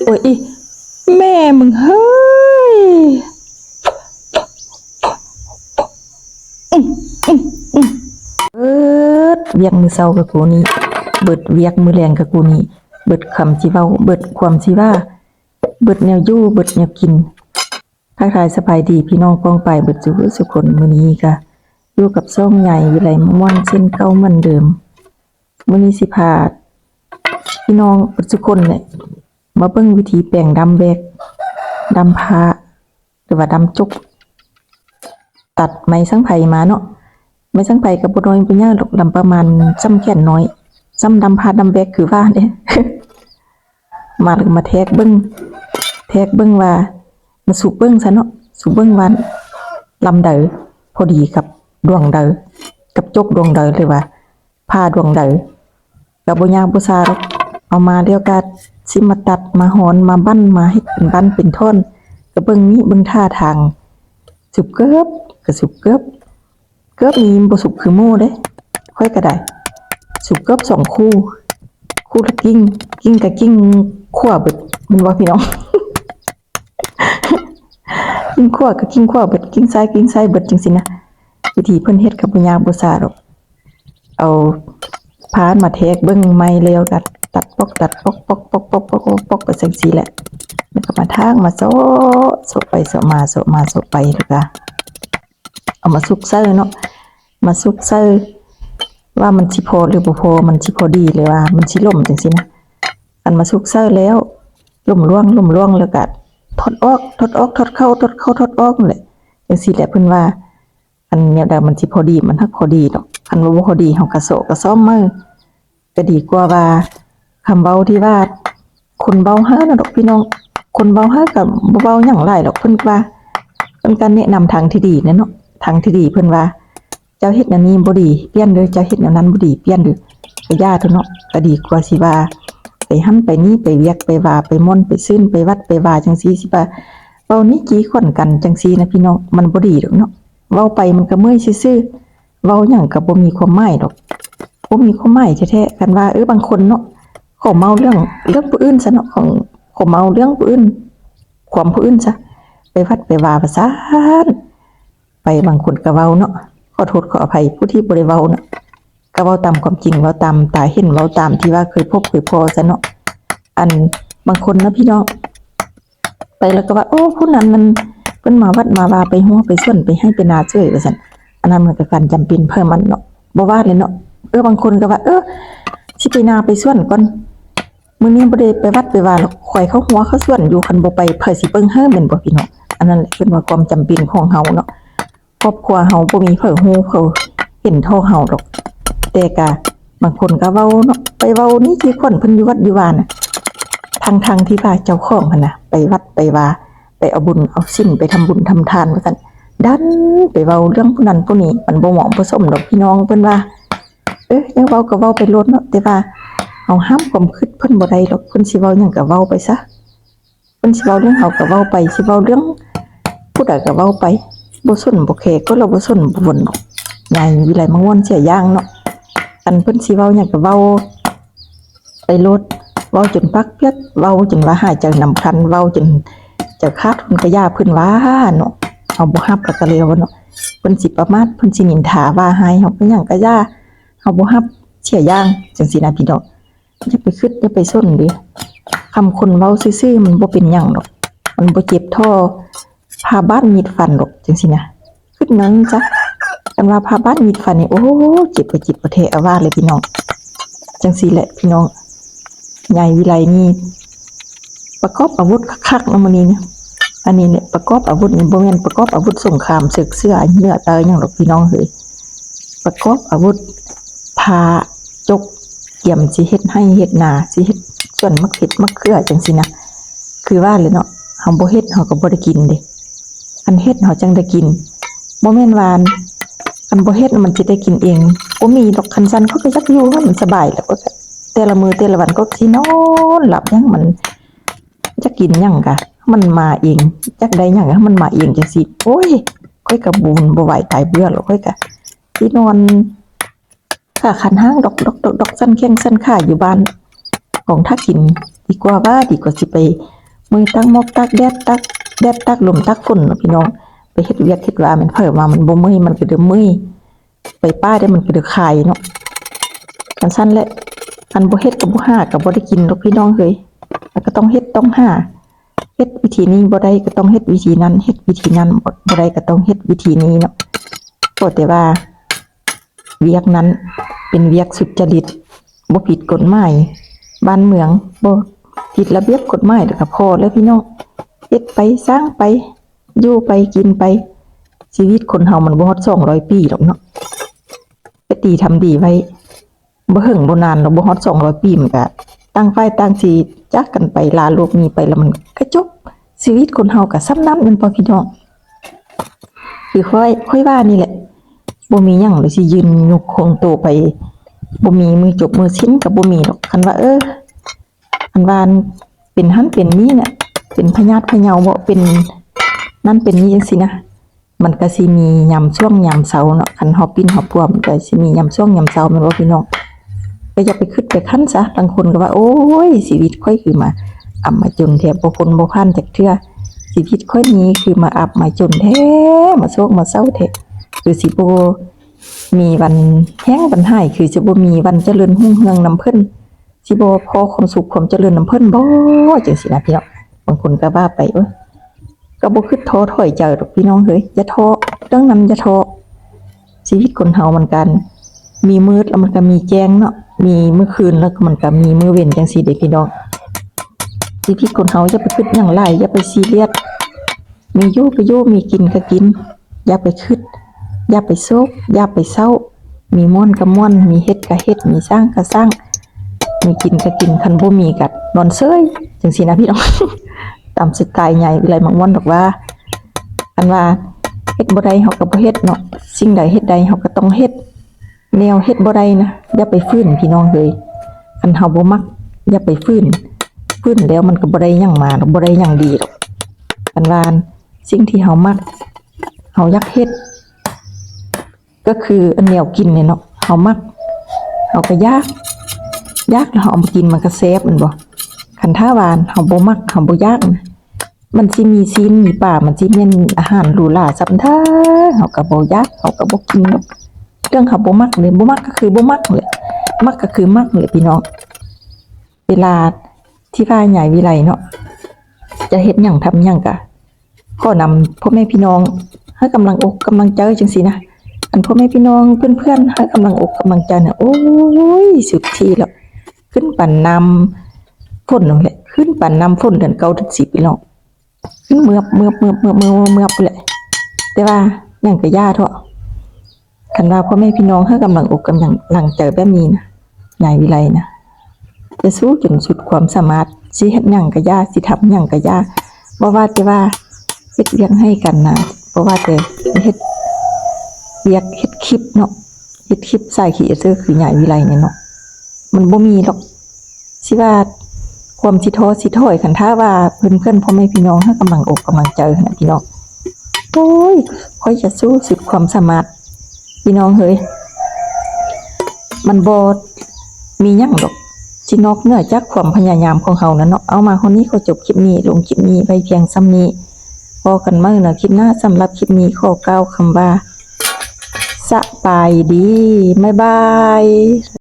ໂອ້ຍ ອີ ແມ່ມຶງເຮີ້ຍ. ເບິດວຽກມື້ເຊົ້າກະກູນີ້ ເບິດວຽກມື້ແລງກະກູນີ້ ເບິດຄຳຊິເວົ້າ ເບິດຄວາມຊິວ່າ ເບິດແນວຢູ່ ເບິດແນວກິນ. ທັກທາຍສະບາຍດີພີ່ນ້ອງປ້ອງປາຍເບິດສູ່ຜູ້ສູ່ຄົນ. ມື້ນີ້ກະຢູ່ກັບຊ່ອງໃຫຍ່ວິໄລມ່ວນເຊັ່ນເກົ່າເໝືອນເດີມ. ມື້ນີ້ຊິພາພີ່ນ້ອງເບິດສູ່ຄົນແຫຼະ ມາເບິ່ງວິທີແປງດຳແວກ ດຳພ້າ ຫຼືວ່າດຳຈົກ. ຕັດໄມ້ສັງໄພມາເນາະ ໄມ້ສັງໄພກະບໍ່ນ້ອຍບໍ່ຍາວດອກ ດຳປະມານຊ່ຳແຂນນ້ອຍ ຊ່ຳດຳພ້າດຳແວກຄືວ່າເດ້. ມາແລ້ວກະມາແທກເບິ່ງ ແທກເບິ່ງວ່າ ມາສຸກເບິ່ງຊະເນາະ ສຸກເບິ່ງວ່າລຳໃດພໍດີກັບດວງໃດ ກັບຈົກດວງໃດ ຫຼືວ່າ ຜ້າດວງໃດ ກະບໍ່ຍາກບໍ່ຊາດອກ. ເອົາມາແລ້ວກະຊິມາຕັດມາຫອນມາບັ້ນ ມາເຮັດເປັນບັ້ນເປັນທ່ອນ. ກະເບິ່ງນີ້ເບິ່ງທ່າທາງ ສຸບເກີບກະສຸບເກີບ ເກີບນີ້ບໍ່ສຸບຄືໝູ່ເດ້. ຂ້ອຍກະໄດ້ສຸບເກີບສອງຄູ່ ຄູ່ລະກິ້ງ ກິ້ງກະກິ້ງຂວາເບິດ ແມ່ນບໍ່ພີ່ນ້ອງ? ກິ້ງຂວາກະກິ້ງຂວາເບິດ ກິ້ງຊ້າຍກິ້ງຊ້າຍເບິດ ຈັ່ງຊີ້ນະ. ວິທີເພິ່ນເຮັດກະບໍ່ຍາກບໍ່ຊາດອກ ເອົາພ້າມາແທກເບິ່ງໄມ້ແລ້ວກະຕັດປອກ ຕັດປອກ ປອກ ປອກ ປອກ ປອກ ປອກ ປອກ ໄປຈັ່ງຊີ້ແຫຼະ. ແລ້ວກະມາຖາກມາເຊາະ ເຊາະໄປເຊາະມາ ເຊາະມາເຊາະໄປ ແລ້ວກະເອົາມາສຸກໃສ່ເນາະ ມາສຸກໃສ່ວ່າມັນຊິພໍຫຼືບໍ່ພໍ ມັນຊິພໍດີຫຼືວ່າມັນຊິຫຼົ່ມ ຈັ່ງຊີ້ນະ. ຄັນມາສຸກໃສ່ແລ້ວ ຫຼົ່ມລ່ວງ ຫຼົ່ມລ່ວງ ແລ້ວກະຖອດອອກ ຖອດອອກ ຖອດເຂົ້າ ຖອດເຂົ້າ ຖອດອອກນັ້ນແຫຼະ. ຈັ່ງຊີ້ແຫຼະ ເພິ່ນວ່າ ອັນແນວໃດມັນຊິພໍດີ ມັນຮັກພໍດີດອກ. ຄັນວ່າບໍ່ພໍດີ ເຮົາກະເຊາະກະສ້ອມໃໝ່ ກະດີກວ່າວ່າ ຄຳເວົ້າທີ່ວ່າ ຄົນເວົ້າຮ້າຍນະດອກພີ່ນ້ອງ ຄົນເວົ້າຮ້າຍກະບໍ່ເວົ້າຫຍັງຫຼາຍດອກ. ເພິ່ນວ່າ ເພິ່ນກະແນະນຳທາງທີ່ດີແຫຼະເນາະ ທາງທີ່ດີ. ເພິ່ນວ່າ ເຈົ້າເຮັດແນວນີ້ບໍ່ດີ ປ່ຽນເດີ ເຈົ້າເຮັດແນວນັ້ນບໍ່ດີ ປ່ຽນເດີ ກະຢ່າເຖາະເນາະ. ກະດີກວ່າຊິວ່າ ໄປຫັ້ນໄປນີ້ ໄປວຽກໄປວາ ໄປມ່ວນໄປຊື່ນ ໄປວັດໄປວາ ຈັ່ງຊີ້ ຊິວ່າເວົ້ານິຕິຂວັນກັນ ຈັ່ງຊີ້ນະພີ່ນ້ອງ ມັນບໍ່ດີດອກເນາະ. ເວົ້າໄປມັນກະເມື່ອຍຊື່ໆ ເວົ້າຫຍັງກະບໍ່ມີຄວາມໝາຍດອກ ບໍ່ມີຄວາມໝາຍແທ້ໆ. ຄັນວ່າ ເອີ ບາງຄົນເນາະ ຂໍເມົາເລື່ອງ ເລື່ອງຜູ້ອື່ນຊະເນາະ ຂໍເມົາເລື່ອງຜູ້ອື່ນ ຄວາມຜູ້ອື່ນຊະ ໄປວັດໄປວາວ່າຊັ້ນ. ໄປບາງຄົນກະເວົ້າເນາະ ຂໍໂທດຂໍອະໄພຜູ້ທີ່ບໍ່ໄດ້ເວົ້າເນາະ ກະເວົ້າຕາມຄວາມຈິງ ເວົ້າຕາມຕາເຫັນ ເວົ້າຕາມທີ່ວ່າເຄີຍພົບເຄີຍພໍ້ຊະເນາະ. ອັນບາງຄົນນະພີ່ນ້ອງ ໄປແລ້ວກະວ່າ ໂອ້ ຜູ້ນັ້ນນັ້ນ ເພິ່ນມາວັດມາວາ ໄປຮົ້ວໄປສວນ ໄປໄຮ່ໄປນາເສີຍວ່າຊັ້ນ. ອັນນັ້ນມັນກະການຈຳເປັນໃຜມັນເນາະ ບໍ່ວ່າແຫຼະເນາະ. ເອີ ບາງຄົນກະວ່າ ເອີ ຊິໄປນາໄປສວນກ່ອນ ມື້ນີ້ບໍ່ໄດ້ໄປວັດໄປວາດອກ ຂ້ອຍເຂົ້າຮົ້ວເຂົ້າສວນຢູ່ ຄັນບໍ່ໄປໃຜຊິເບິ່ງໃຫ້ ແມ່ນບໍ່ພີ່ນ້ອງ? ອັນນັ້ນແຫຼະ ເພິ່ນວ່າຄວາມຈຳເປັນຂອງເຮົາເນາະ ຄອບຄົວເຮົາບໍ່ມີໃຜຮູ້ໃຜເຫັນທໍ່ເຮົາດອກ. ແຕ່ກະບາງຄົນກະເວົ້າເນາະ ໄປເວົ້ານິຕິຂວັນເພິ່ນຢູ່ວັດຢູ່ວານະ ທັງໆທີ່ວ່າເຈົ້າຂອງຫັ້ນນະ ໄປວັດໄປວາ ໄປເອົາບຸນເອົາສິນ ໄປທຳບຸນທຳທານວ່າຊັ້ນ ດັນໄປເວົ້າເລື່ອງຜູ້ນັ້ນຜູ້ນີ້ ມັນບໍ່ເໝາະບໍ່ສົມດອກພີ່ນ້ອງ. ເພິ່ນວ່າ ເອີ ຢາກເວົ້າກະເວົ້າໄປໂລດເນາະ ແຕ່ວ່າເຮົາຫ້າມຄວາມຄິດເພິ່ນບໍ່ໄດ້ດອກ ເພິ່ນຊິເວົ້າຫຍັງກະເວົ້າໄປຊະ ເພິ່ນຊິເວົ້າເລື່ອງເຮົາກະເວົ້າໄປ ຊິເວົ້າເລື່ອງຜູ້ໃດກະເວົ້າໄປ ບໍ່ສົນບໍ່ແຄ ກະລະບໍ່ສົນບໍ່ວົນດອກ. ຍາຍວິໄລມາມ່ວນເສຍຢ່າງເນາະ ຄັນເພິ່ນຊິເວົ້າຫຍັງກະເວົ້າໄປໂລດ ເວົ້າຈົນປາກປຽກ ເວົ້າຈົນວ່າຫາຍໃຈນຳຄັນ ເວົ້າຈົນໃຈຂາດ ເພິ່ນກະຢ່າ ເພິ່ນວ່າເນາະ ເຮົາບໍ່ຮັບລະກະແລ້ວເນາະ. ເພິ່ນຊິປະໝາດ ເພິ່ນຊິນິນທາວ່າຮ້າຍເຮົາ ເປັນຫຍັງກະຢ່າ ເຮົາບໍ່ຮັບ ເສຍຢ່າງ ຈັ່ງຊີ້ນະພີ່ນ້ອງ. ຢ່າໄປຄິດຢ່າໄປສົນເດ້ ຄຳຄົນເວົ້າຊື່ໆ ມັນບໍ່ເປັນຫຍັງດອກ ມັນບໍ່ເຈັບທໍ່ ຜ້າບາດມີດຟັນດອກ ຈັ່ງຊີ້ນະ. ຄິດແນວນັ້ນຊະ ຄັນວ່າຜ້າບາດມີດຟັນນີ້ ໂອ້ ເຈັບກະເຈັບແທ້ ອາວາດເລີຍພີ່ນ້ອງ. ຈັ່ງຊີ້ແຫຼະພີ່ນ້ອງ ຍາຍວິໄລນີ້ປະກອບອາວຸດຄັກໆ ເນາະມື້ນີ້ນະ. ອັນນີ້ແຫຼະປະກອບອາວຸດນີ້ ບໍ່ແມ່ນປະກອບອາວຸດສົງຄາມເສິກເສືອເຫຍື່ອຕາຍຫຍັງດອກພີ່ນ້ອງເອີຍ ປະກອບອາວຸດ ພ້າ ຈົກ ກຽມຊິເຮັດໄຮ່ເຮັດນາ ຊິເຮັດສວນໝາກເຜັດໝາກເຂືອຈັ່ງຊີ້ນະ. ຄືວ່າແຫຼະເນາະ ເຮົາບໍ່ເຮັດເຮົາກະບໍ່ໄດ້ກິນເດ້ ຄັນເຮັດເຮົາຈັ່ງໄດ້ກິນ ບໍ່ແມ່ນວ່າ ຄັນບໍ່ເຮັດມັນຊິໄດ້ກິນເອງ ບໍ່ມີດອກ. ຄັນຊັ້ນຂ້ອຍກະຢາກຢູ່ໃຫ້ມັນສະບາຍແຫຼະ ແຕ່ລະມື້ແຕ່ລະວັນກະຊິນອນຫຼັບຫຍັງ ມັນຢາກກິນຫຍັງກະມັນມາເອງ ຢາກໄດ້ຫຍັງກະມັນມາເອງຈັ່ງຊີ້. ໂອ້ຍ ຂ້ອຍກະບໍ່ວຸ່ນບໍ່ວາຍຕາຍເບື່ອແລ້ວ ຂ້ອຍກະຊິນອນ ຂາຄັນຫ້າງດອກໆໆ ສັ່ນແຂ້ງສັ່ນຂາຢູ່ບ້ານ ກອງຖ້າກິນ ດີກວ່າວ່າ ດີກວ່າຊິໄປເມື່ອຍຕາກໝອກຕາກແດດ ຕາກແດດຕາກລົມຕາກຝົນເນາະພີ່ນ້ອງ. ໄປເຮັດວຽກເຮັດວາ ແມ່ນໃຜວ່າມັນບໍ່ເມື່ອຍ ມັນກະເດີເມື່ອຍ. ໄປປ່າໄດ້ມັນກະເດີຄາຍເນາະ. ຈັ່ງຊັ້ນແຫຼະ ຄັນບໍ່ເຮັດກະບໍ່ຫາ ກະບໍ່ໄດ້ກິນດອກພີ່ນ້ອງເອີຍ. ແລ້ວກະຕ້ອງເຮັດຕ້ອງຫາ ເຮັດວິທີນີ້ບໍ່ໄດ້ກະຕ້ອງເຮັດວິທີນັ້ນ ເຮັດວິທີນັ້ນບໍ່ໄດ້ກະຕ້ອງເຮັດວິທີນີ້ເນາະ. ຂໍແຕ່ວ່າວຽກນັ້ນເປັນວຽກສຸດຈະລິດ ບໍ່ຜິດກົດໝາຍບ້ານເມືອງ ບໍ່ຜິດລະບຽບກົດໝາຍ ແລ້ວກະພໍແລ້ວພີ່ນ້ອງ. ເຮັດໄປສ້າງໄປ ຢູ່ໄປກິນໄປ. ຊີວິດຄົນເຮົາມັນບໍ່ຮອດສອງຮ້ອຍປີດອກເນາະ. ໄປດີທຳດີໄວ້ ບໍ່ເຫິງບໍ່ນານດອກ ບໍ່ຮອດສອງຮ້ອຍປີ ມັນກະຕ່າງຝ່າຍຕ່າງຊິຈາກກັນໄປ ລາໂລກນີ້ໄປ ລະມັນກະຈົບ. ຊີວິດຄົນເຮົາກະສ່ຳນັ້ນແມ່ນບໍ່ພີ່ນ້ອງ? ຄືຂ້ອຍ ຂ້ອຍວ່ານີ້ແຫຼະ ບໍ່ມີຫຍັງລະຊິຢືນຍົກຄົງໂຕໄປ ບໍ່ມີມື້ຈົບມື້ສິ້ນກະບໍ່ມີດອກ. ຄັນວ່າ ເອີ ອັນວ່າເປັນຫັ້ນເປັນນີ້ນະ ເປັນພະຍາດພະເຍົາບໍ ເປັນນັ້ນເປັນນີ້ຈັ່ງຊີ້ນະ ມັນກະຊິມີຍາມຊ່ວງຍາມເຊົາເນາະ. ຄັນເຮົາປິ່ນເຮົາປົວ ມັນກະຊິມີຍາມຊ່ວງຍາມເຊົາແມ່ນບໍ່ພີ່ນ້ອງ? ກະຢ່າໄປຄຶດໄປຄັນຊະ. ລາງຄົນກະວ່າ ໂອ້ຍ ຊີວິດຂ້ອຍຄືມາອັບມາຈົນແທ້ ບໍ່ພົ້ນບໍ່ຜ່ານຈັກເທື່ອ. ຊີວິດຂ້ອຍນີ້ຄືມາອັບມາຈົນແທ້ ມາໂສກມາເສົ້າແທ້ ຄືຊິບໍ່ມີວັນແຮງວັນຫາຍ ຄືຊິບໍ່ມີວັນຈະເລີນຮຸ່ງເຮືອງນຳເພິ່ນ. ຊິບໍ່ພໍຄວາມສຸກຄວາມຈະເລີນນຳເພິ່ນບໍ ຈັ່ງຊີ້ນະພີ່ນ້ອງ. ບາງຄົນກະວ່າໄປ ໂອ້ຍ ກະບໍ່ຄຶດທໍ້ຖອຍໃຈດອກພີ່ນ້ອງເອີຍ. ຢ່າທໍ້ ເລື່ອງນັ້ນຢ່າທໍ້. ຊີວິດຄົນເຮົາມັນກະມີມືດ ລະມັນກະມີແຈ້ງເນາະ ມີມື້ຄືນ ລະມັນກະມີມື້ເວັນຈັ່ງຊີ້ເດ້ພີ່ນ້ອງ. ຊີວິດຄົນເຮົາຢ່າໄປຄຶດຫຍັງຫຼາຍ ຢ່າໄປຊີຣຽສ. ມີຢູ່ກະຢູ່ ມີກິນກະກິນ ຢ່າໄປຄຶດ ຢ່າໄປໂສກ ຢ່າໄປເສົ້າ. ມີມ່ວນກະມ່ວນ ມີເຮັດກະເຮັດ ມີສ້າງກະສ້າງ ມີກິນກະກິນ. ຄັນບໍ່ມີກະນອນເຊີຍ ຈັ່ງຊີ້ນະພີ່ນ້ອງ. ຕາມສະໄຕຍາຍວິໄລມັກມ່ວນດອກວ່າ ອັນວ່າເຮັດບໍ່ໄດ້ເຮົາກະບໍ່ເຮັດເນາະ ສິ່ງໃດເຮັດໄດ້ເຮົາກະຕ້ອງເຮັດ. ແນວເຮັດບໍ່ໄດ້ນະ ຢ່າໄປຝືນພີ່ນ້ອງເອີຍ. ຄັນເຮົາບໍ່ມັກ ຢ່າໄປຝືນ ຝືນແລ້ວມັນກະບໍ່ໄດ້ຫຍັງມາດອກ ບໍ່ໄດ້ຫຍັງດີດອກ. ຄັນວ່າສິ່ງທີ່ເຮົາມັກ ເຮົາຢາກເຮັດ ກະຄືອັນແນວກິນນີ້ເນາະ ເຮົາມັກ ເຮົາກະຢາກ ຢາກລະເຮົາເອົາມາກິນມັນກະແຊບແມ່ນບໍ່? ຄັນຖ້າວ່າເຮົາບໍ່ມັກ ເຮົາບໍ່ຢາກນະ ມັນຊິມີຊີ້ນມີປາ ມັນຊິແມ່ນອາຫານຫຼູຫຼາສ່ຳໃດ ເຮົາກະບໍ່ຢາກ ເຮົາກະບໍ່ກິນດອກ. ເລື່ອງເຮົາບໍ່ມັກເລີຍ ບໍ່ມັກກະຄືບໍ່ມັກແຫຼະ ມັກກະຄືມັກແຫຼະພີ່ນ້ອງ. ເວລາທີ່ວ່າຍາຍວິໄລເນາະ ຈະເຮັດຫຍັງທຳຫຍັງກະ ຂໍນຳພໍ່ແມ່ພີ່ນ້ອງໃຫ້ກຳລັງອົກກຳລັງໃຈຈັ່ງຊີ້ນະ. ອັນພໍ່ແມ່ພີ່ນ້ອງເພື່ອນໆໃຫ້ກຳລັງອົກກຳລັງໃຈນະ ໂອ້ຍ ສຸດທີ່ແລ້ວ. ຂຶ້ນປານນ້ຳຝົນນັ້ນແຫຼະ ຂຶ້ນປານນ້ຳຝົນເດືອນເກົ້າເດືອນສິບພີ່ນ້ອງ. ຂຶ້ນເມືອບ ເມືອບ ເມືອບ ເມືອບ ເມືອບ ເມືອບພຸ້ນແຫຼະ. ແຕ່ວ່າຫຍັງກະຢ່າເທາະ ຄັນວ່າພໍ່ແມ່ພີ່ນ້ອງໃຫ້ກຳລັງອົກກຳລັງໃຈແບບນີ້ນະ ຍາຍວິໄລນະ ຈະສູ້ຈົນສຸດຄວາມສາມາດ. ຊິເຮັດຫຍັງກະຢ່າ ຊິທຳຫຍັງກະຢ່າ ບໍ່ວ່າແຕ່ວ່າເຮັດວຽກໃຫ້ກັນນະ ບໍ່ວ່າແຕ່ເຮັດວຽກເຮັດຄລິບເນາະ ເຮັດຄລິບສາຍຄຣີເອເຕີຄືຍາຍວິໄລນີ້ເນາະ ມັນບໍ່ມີດອກ ຊິວ່າຄວາມຊິທໍ້ຊິຖອຍ. ຄັນຖ້າວ່າເພື່ອນໆ ພໍ່ແມ່ພີ່ນ້ອງໃຫ້ກຳລັງອົກກຳລັງໃຈຫັ້ນນະພີ່ນ້ອງ ໂອ້ຍ ຂ້ອຍຈະສູ້ສຸດຄວາມສາມາດ ພີ່ນ້ອງເອີຍ. ມັນບໍ່ມີຫຍັງດອກ ທີ່ນອກເໜືອຈາກຄວາມພະຍາຍາມຂອງເຮົານັ້ນເນາະ. ເອົາ ມາຮອດນີ້ຂໍຈົບຄລິບນີ້ ລົງຄລິບນີ້ໄວ້ພຽງສ່ຳນີ້ ພໍ້ກັນໃໝ່ໃນຄລິບໜ້າ. ສຳລັບຄລິບນີ້ຂໍກ່າວຄຳວ່າ ສະບາຍດີ ບາຍບາຍ.